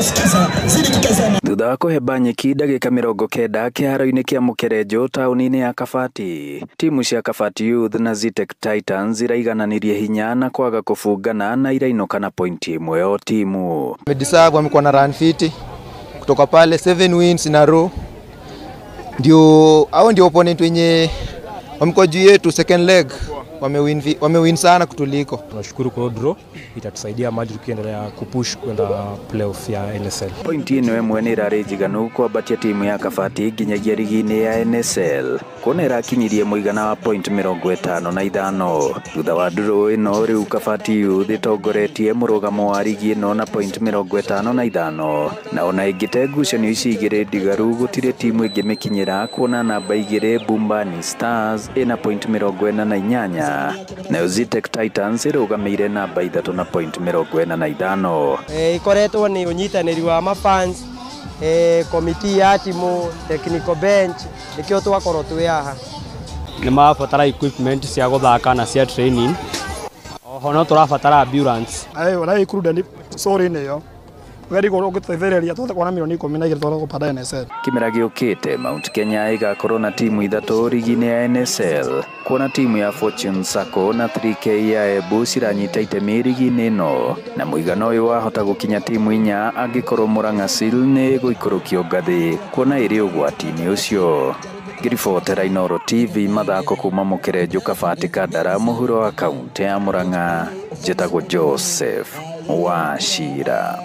Thutha wa kũhemba nyeki ndagĩka 90 kĩharo-inĩ kĩa Mũkerenjũ taũni-inĩ ya Kabati, timu cia Kabati Youth na Zetech Titans iraigananirie hinya na kwaga kũbungana na irainũka na pointi 1 o timu. Wamedeserve, wamekuwa na run fiti kutoka pale 7 wins in a row. Ndio hao ndio opponent wenye wamekuwa juu yetu second leg. Wamewin sana kutuliko. Tunashukuru kwa draw, itatusaidia maji tukiendelea kupush kwenda playoff ya NSL. Pointi ĩno ĩmwe nĩ ĩrarĩ njiganu kwambatia timu ya Kabati nginyagia rigi-inĩ ya NSL kuona ĩrakinyirie mũigana wa point 55. Thutha wa draw ĩno rĩu Kabati Youth ĩtongoretie mũrũgamo wa rigi ĩno na point 55, na ona ĩngĩte ngucanio ici igĩrĩ ndigaru gũtirĩ timu ĩngĩmĩkinyĩra kuona namba 2 Bumbani Stars ĩna point 48, nayo Zetech Titans ĩrũgamĩire namba 3 na point 45. Ikoretwo nĩ ũnyitanĩri wa mafans, committee ya timu, technical bench, nĩkĩo twakorwo twĩ haha. Nĩ marabatara equipment cia gũthaka na cia training. Oho no tũrabatara ambulance. Ayo include sorry nĩyo. Ũgerigwo ũgĩteithĩrĩria tũhote kuona milioni 12 tũhote kũpanda NSL. Kĩmera gĩũkĩte Mount Kenya ĩgakorwo na timu 3 rigi-inĩ ya NSL kuona timu ya Fortune Sacco na 3K ya Embu ciranyita itemi rigi-inĩ ĩno, na mũigana ũyũ wahota gũkinya timu 4 angĩkorwo Murang'a Seal nĩ ĩgũikũrũkio ngathĩ kuona ĩrĩ ũgwati-inĩ ũcio. Ngĩribotera Inooro TV mathako kuma Mũkerenjũ Kabati Kandara mũhuro wa kaunti ya Murang'a, njĩtagwo Joseph Wachira.